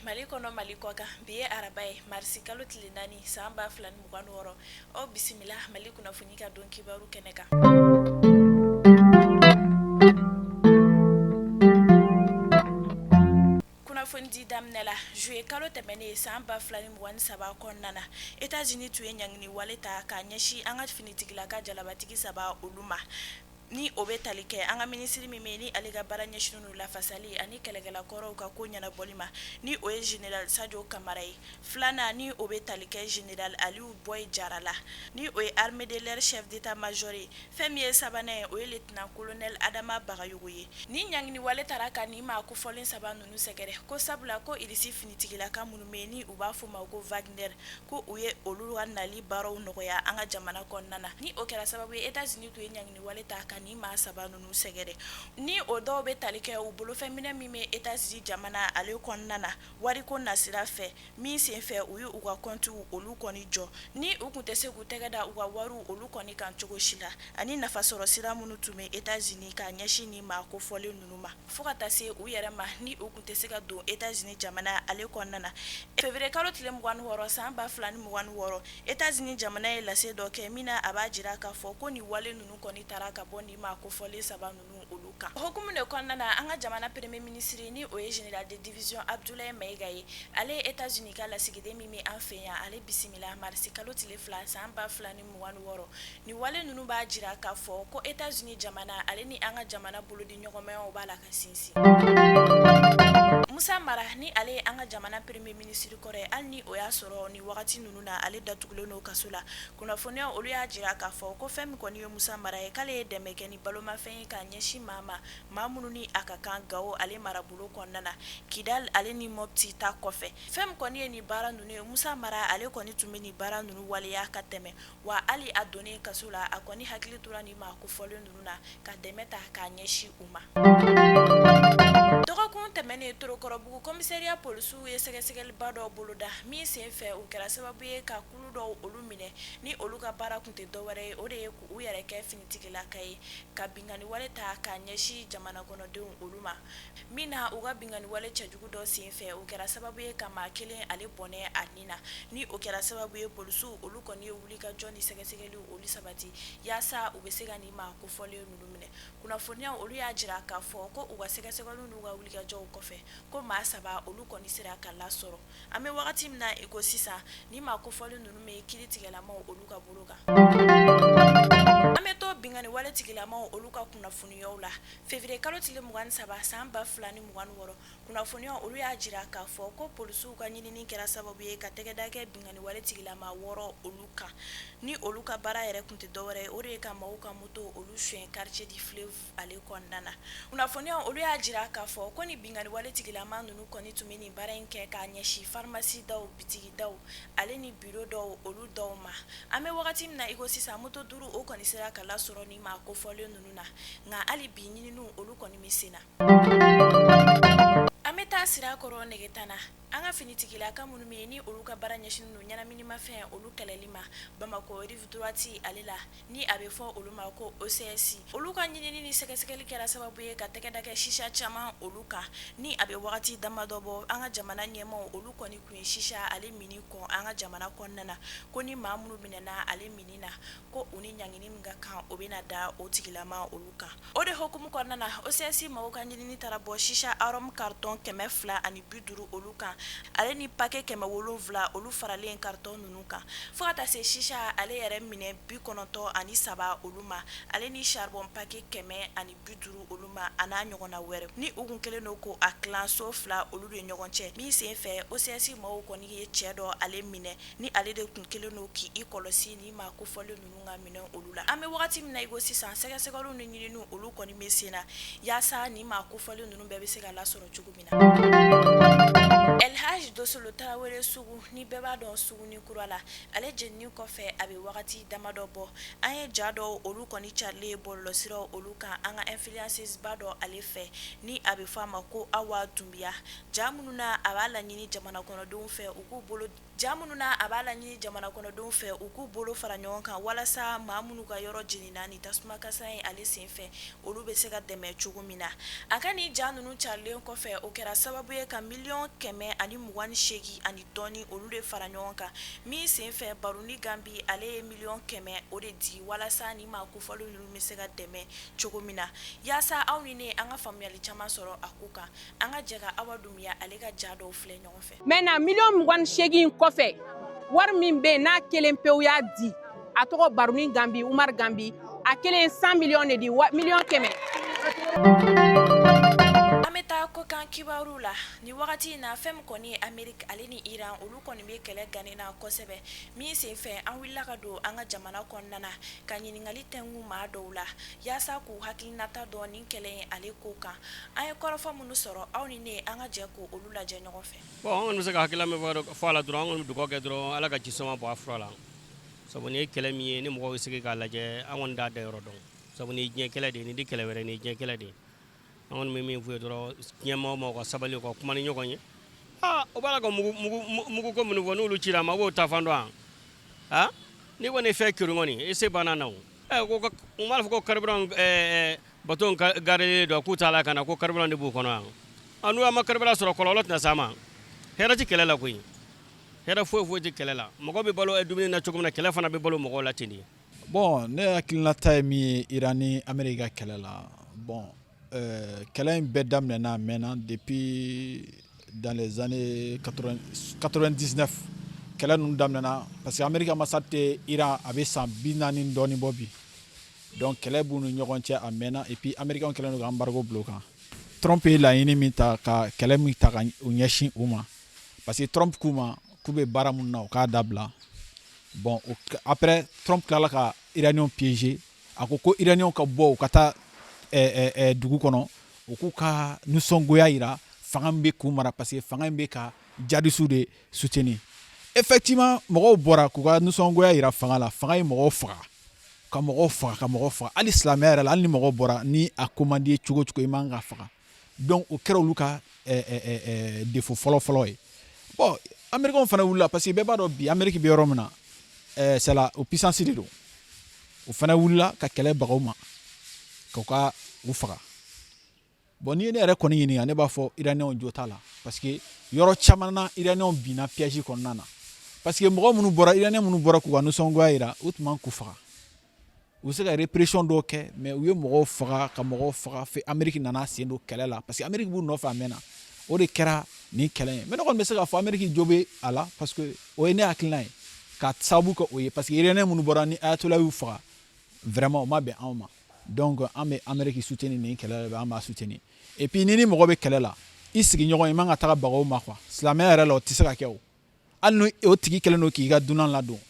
Mali kɔnɔ, Mali kɔ kan. Bi ye araba ye, marisi kalo tile 4, san 2026. Aw bisimila Mali kunnafoni ka don kibaru kɛnɛ kan. Kunnafoni di daminɛ la, juillet kalo tɛmɛnen san 2023 kɔnɔna na, Etats-Unis tun ye ɲangini wale ta k'a ɲɛsin an ka finitigilaka jalabatigi saba olu ma. Ni o bɛ tali kɛ an ka minisiri min bɛ ni ale ka baara ɲɛsinnen don lafasali ani kɛlɛkɛlakɔrɔw ka ko ɲɛnabɔli ma, ni o ye général Sadio Kamara ye. Filanan, ni o bɛ tali kɛ général Aliou Boy Jara la, ni o ye armée de l'air chef d'état-major ye. Fɛn min ye sabanan ye, o ye lieutenant colonel Adama Bagayogo ye. Ni ɲangini wale taara ka nin maa kofɔlen saba ninnu sɛgɛrɛ, ko sabula ko Irisi finitigilaka minnu bɛ yen ni u b'a fɔ ma ko Wagner, ko u ye olu ka nali baaraw nɔgɔya an ka jamana kɔnɔna na. Ni o kɛra sababu ye Etats-Unis tun ye ɲangini wale ta ka nin maa saba ninnu sɛgɛrɛ. Ni o dɔw bɛ tali kɛ u bolofɛnminɛ min bɛ Etats-Unis jamana ale kɔnɔna na wariko nasira fɛ, min senfɛ u ye u ka kɔntiw olu kɔni jɔ, ni u tun tɛ se k'u tɛgɛ da u ka wariw olu kɔni kan cogo si la, ani nafasɔrɔ sira minnu tun bɛ Etats-Unis ka ɲɛsin nin maa kofɔlen ninnu ma, fo ka taa se u yɛrɛ ma, ni u tun tɛ se ka don Etats-Unis jamana ale kɔnɔna na. Février kalo tile 26 san 2026, Etats-Unis jamana ye lase dɔ kɛ min na a b'a jira k'a fɔ ko nin wale ninnu kɔni taara ka bɔ nin maa kofɔlen saba ninnu olu kan. O hukumu de kɔnɔna na, an ka jamana premier ministre, ni o ye général de division Abdoulaye Maïga ye, ale ye Etats-Unis ka lasigiden min bɛ an fɛ yan, ale bisimila mars kalo tile 2 san 2026. Nin wale ninnu b'a jira k'a fɔ ko Etats-Unis jamana ale ni an ka jamana bolodiɲɔgɔnmayaw b'a la ka sinsin. Musa Mara, ni ale ye an ka jamana premier ministre kɔrɔ ye, hali ni o y'a sɔrɔ nin wagati ninnu na ale datugulen don kaso la, kunnafoniyaw olu y'a jira k'a fɔ ko fɛn min kɔni ye Musa Mara ye, k'ale ye dɛmɛ kɛ ni balomafɛn ye k'a ɲɛsin maa ma, maa minnu ni a ka kan Gawo ale marabolo kɔnɔna na, Kidal ale ni Mopti ta kɔfɛ. Fɛn min kɔni ye nin baara ninnu ye, Musa Mara ale kɔni tun bɛ nin baara ninnu waleya ka tɛmɛ, wa hali a donnen kaso la, a kɔni hakili tora nin maa kofɔlen ninnu na ka dɛmɛ ta k'a ɲɛsin u ma. Dɔgɔkun tɛmɛnen, Torokɔrɔbugu commissariat polisiw ye sɛgɛsɛgɛliba dɔ boloda min senfɛ u kɛra sababu ye ka kulu dɔw olu minɛ, ni olu ka baara tun tɛ dɔwɛrɛ ye, o de ye k'u yɛrɛ kɛ finitigilaka ye ka binkanni wale ta k'a ɲɛsin jamana kɔnɔdenw olu ma, min na u ka binkanni wale cɛjugu dɔ senfɛ u kɛra sababu ye ka maa kelen ale bɔnɛ a ni na. Ni o kɛra sababu ye polisiw olu kɔni ye wulikajɔ ni sɛgɛsɛgɛliw olu sabati yaasa u bɛ se ka nin maa kofɔlen ninnu minɛ. Kunnafoniyaw olu y'a jira k'a fɔ ko u ka sɛgɛsɛgɛliw n'u ka wulikajɔw kɔfɛ, ko maa saba olu kɔni sera ka lasɔrɔ. An bɛ wagati min na i ko sisan, nin maa kofɔlen ninnu bɛ kiiritigɛlamaw olu ka bolo kan. An bɛ to binkanni wale tigilamaw olu ka kunnafoniyaw la. Février kalo tile 23 san 2026, kunnafoniyaw olu y'a jira k'a fɔ ko polisiw ka ɲinini kɛra sababu ye ka tɛgɛda kɛ binkanni wale tigilama wɔɔrɔ olu kan, ni olu ka baara yɛrɛ tun tɛ dɔwɛrɛ ye, o de ye ka maaw ka moto olu sonya quartier du fleuve ale kɔnɔna na. Kunnafoniyaw olu y'a jira k'a fɔ ko ni binkanni wale tigilama ninnu kɔni tun bɛ nin baara in kɛ k'a ɲɛsin pharmacie daw, bitigi daw ale ni bureau dɔw olu dɔw ma. An bɛ wagati min na i ko sisan, moto duuru o kɔni sera ka lasɔrɔ nin maa kofɔlen ninnu na, nka hali bi ɲininiw olu kɔni bɛ sen na. An bɛ taa Sirakɔrɔ Negetana, an ka finitigilaka minnu bɛ yen ni olu ka baara ɲɛsinnen don ɲɛnaminimafɛn olu kɛlɛli ma Bamakɔ rive droite ale la, ni a bɛ fɔ olu ma ko OCS, olu ka ɲinini ni sɛgɛsɛgɛli kɛra sababu ye ka tɛgɛ da kɛ sisa caman olu kan, ni a bɛ wagati damadɔ bɔ. An ka jamana ɲɛmaaw olu kɔni tun ye sisa ale minni kɔn an ka jamana kɔnɔna na, ko ni maa minnu minɛna ale minni na, ko u ni ɲangini min ka kan, o bɛna da o tigilama olu kan. O de hukumu kɔnɔna na, OCS maaw ka ɲinini taara bɔ sisa arôme carton 250 olu kan, ale ni paquet 700 olu faralen carton ninnu kan, fo ka taa se sisa ale yɛrɛ minɛ 93 olu ma, ale ni charbon paquet 150 olu ma, a n'a ɲɔgɔnna wɛrɛ, ni u kun kɛlen don ko a tilan so fila olu de ɲɔgɔn cɛ. Min senfɛ OCS maaw kɔni ye cɛ dɔ ale minɛ, ni ale de tun kɛlen don k'i kɔlɔsi ni maa kofɔlen ninnu ka minɛ olu la. An bɛ wagati min na i ko sisan, sɛgɛsɛgɛliw ni ɲininiw olu kɔni bɛ sen na yaasa ni maa kofɔlen ninnu bɛɛ bɛ se ka lasɔrɔ cogo min na. El Hadj Dosolo Tarawele sugu, ni bɛɛ b'a dɔn Suguni Kura la, ale jenini kɔfɛ a bɛ wagati damadɔ bɔ, an ye ja dɔw olu kɔni carilen bɔlɔlɔsiraw olu kan an ka influenceuse ba dɔ ale fɛ, ni a bɛ fɔ a ma ko Awa Dunbiya. Ja minnu na a b'a laɲini jamana kɔnɔdenw fɛ u k'u bolo Ja minnu na a b'a laɲini jamana kɔnɔdenw fɛ u k'u bolo fara ɲɔgɔn kan walasa maa minnu ka yɔrɔ jenina ni tasuma kasa in ale senfɛ, olu bɛ se ka dɛmɛ cogo min na. A ka nin ja ninnu carilen kɔfɛ, o kɛra sababu ye ka 128 miliyɔn ani dɔɔni olu de fara ɲɔgɔn kan, min senfɛ Baruni Gambi ale ye 100 miliyɔn o de di walasa ni maa kofɔlen ninnu bɛ se ka dɛmɛ cogo min na. Yaasa aw ni ne an ka faamuyali caman sɔrɔ a ko kan, an ka jɛ ka Awa Dunbiya ale ka ja dɔw filɛ ɲɔgɔn fɛ. Maintenant, 28 miliyɔn kɔfɛ, wari min bɛ yen n'a kelen pewu y'a di, a tɔgɔ Baruni Gambi, Umar Gambi, a kelen ye 100 millions de di, 100 miliyɔn. An bɛ taa kɔkan kibaru la ni wagati in na. Fɛn min kɔni ye Ameriki ale ni Iran, olu kɔni bɛ kɛlɛ gannen na kosɛbɛ, min senfɛ an wulila ka don an ka jamana kɔnɔna na ka ɲininkali tɛnku maa dɔw la yaasa k'u hakilinata dɔn ni kɛlɛ in ale ko kan. An ye kɔrɔfɔ minnu sɔrɔ, aw ni ne an ka jɛ k' olu lajɛ ɲɔgɔn fɛ. Bon, an kɔni bɛ se ka hakilila min fɔ a la dɔrɔn, an kɔni bɛ dugawu kɛ dɔrɔn, Ala ka ji sama bɔ a fura la, sabu nin ye kɛlɛ min ye, ni mɔgɔw sigi k'a lajɛ, an kɔni t'a da yɔrɔ dɔn, sabu nin ye diɲɛ kɛlɛ de ye, nin tɛ kɛlɛ wɛrɛ, nin ye diɲɛ kɛlɛ de ye. An kɔni bɛ min f'u ye dɔrɔn, diɲɛ maa o maa ka sabali, u ka kuma ni ɲɔgɔn ye. Aa, o b'a la ka mugu mugu ko minnu fɔ, n'olu cira a ma, b'o ta fan dɔn wa? N'i kɔni ye fɛn kiri kɔni, i se banna na o. Ɛ, ko u m'a fɔ ko carburant bateau garelen don, k'u t'a la ka na, ko carburant de b'u kɔnɔ yan. A n'u ma carburant sɔrɔ, kɔlɔlɔ tɛna s'a ma. Hɛrɛ tɛ kɛlɛ la koyi, hɛrɛ foyi foyi tɛ kɛlɛ la. Mɔgɔ bɛ balo dumuni na cogo min na, kɛlɛ fana bɛ balo mɔgɔw la ten de. Bon, ne hakilinata ye min ye Iran ni Amérique ka kɛlɛ la, bon, kɛlɛ in bɛɛ daminɛna a mɛnna, depuis dans les années 99 kɛlɛ ninnu daminɛna, parce que Amérique ambassade tɛ Iran, a bɛ san 40 dɔɔni bɔ bi. Donc kɛlɛ b'u ni ɲɔgɔn cɛ, a mɛnna, et puis américains kɛlen don ka embargo bila o kan. Trump ye laɲini min ta ka kɛlɛ min ta ka u ɲɛsin u ma, parce que Trump k'u ma k'u bɛ baara mun na, u k'a dabila. Bon, après Trump tilala ka Iraniens piéger. A ko ko Iraniens ka bɔ, u ka taa dugu kɔnɔ, u k'u ka nisɔngoya yira fanga min bɛ k'u mara, parce que fanga in bɛ ka djihadistes de soutenir. Effectivement, mɔgɔw bɔra k'u ka nisɔngoya yira fanga la, fanga ye mɔgɔw faga, ka mɔgɔw faga, ka mɔgɔw faga. Hali silamɛya yɛrɛ la, hali ni mɔgɔw bɔra ni a ko man di ye cogo o cogo, i man ka faga. Donc o kɛra olu ka défaut fɔlɔ fɔlɔ ye. Bon, américains fana wulila, parce que bɛɛ b'a dɔn bi Amérique bɛ yɔrɔ min na, c'est la o puissance de don. O fana wulila ka kɛlɛ baga u ma, k'u ka u faga. Bon, n'i ye ne yɛrɛ kɔni ɲininka, ne b'a fɔ Iraniens jo t'a la, parce que yɔrɔ caman na, Iraniens binna piège kɔnɔna na, parce que mɔgɔ minnu bɔra, Iraniens minnu bɔra k'u ka nisɔngoya yira, u tun man k'u faga. U bɛ se ka répression dɔw kɛ, mais u ye mɔgɔw faga, ka mɔgɔw faga fo Amérique nana sen don kɛlɛ la, parce que Amérique b'u nɔfɛ a mɛnna. O de kɛra nin kɛlɛ ye. Mais ne kɔni bɛ se k'a fɔ Amérique jo bɛ a la, parce que o ye ne hakilina ye, ka sababu kɛ o ye, parce que Iraniens minnu bɔra ni Ayatollah y'u faga, vraiment o ma bɛn anw ma. Donc an bɛ Amérique soutenir nin kɛlɛ la, an b'a soutenir. Et puis ni mɔgɔ bɛ kɛlɛ la, i sigiɲɔgɔn, i man ka taga baga o ma quoi. Silamɛya yɛrɛ la, o tɛ se ka kɛ o. Hali ni o tigi kɛlen don k'i ka dunan ladon,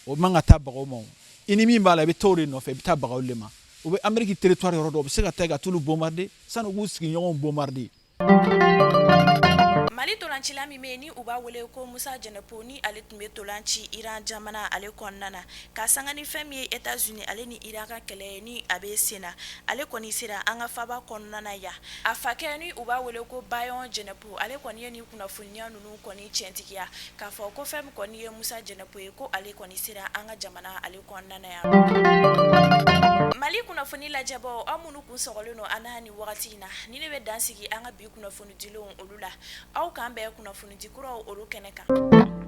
o man ka taa baga o ma. O i ni min b'a la, i bɛ taa o de nɔfɛ, i bɛ taa baga olu de ma. U bɛ Amérique territoire yɔrɔ dɔn, u bɛ se ka taa ka t'olu bombarder sani u k'u sigiɲɔgɔnw bombarder. Mali tolancila min bɛ yen ni u b'a wele ko Musa Jɛnɛpo, ni ale tun bɛ tolan ci Iran jamana ale kɔnɔna na, ka sanga ni fɛn min ye États-Unis ale ni Iran ka kɛlɛ ye ni a bɛ sen na, ale kɔni sera an ka faba kɔnɔna na yan. A fakɛ ni u b'a wele ko Bayɔn Jɛnɛpo, ale kɔni ye ni kunnafoniya ninnu kɔni tiɲɛtigiya k'a fɔ ko fɛn min kɔni ye Musa Jɛnɛpo ye, ko ale kɔni sera an ka jamana ale kɔnɔna na yan. Mali kunnafoni lajɛbɔ, aw minnu kun sɔgɔlen don an na ni wagati in na, ni ne bɛ dan sigi an ka bi kunnafoni dilenw olu la. Aw k'an bɛn kunnafoni di kuraw olu kɛnɛ kan.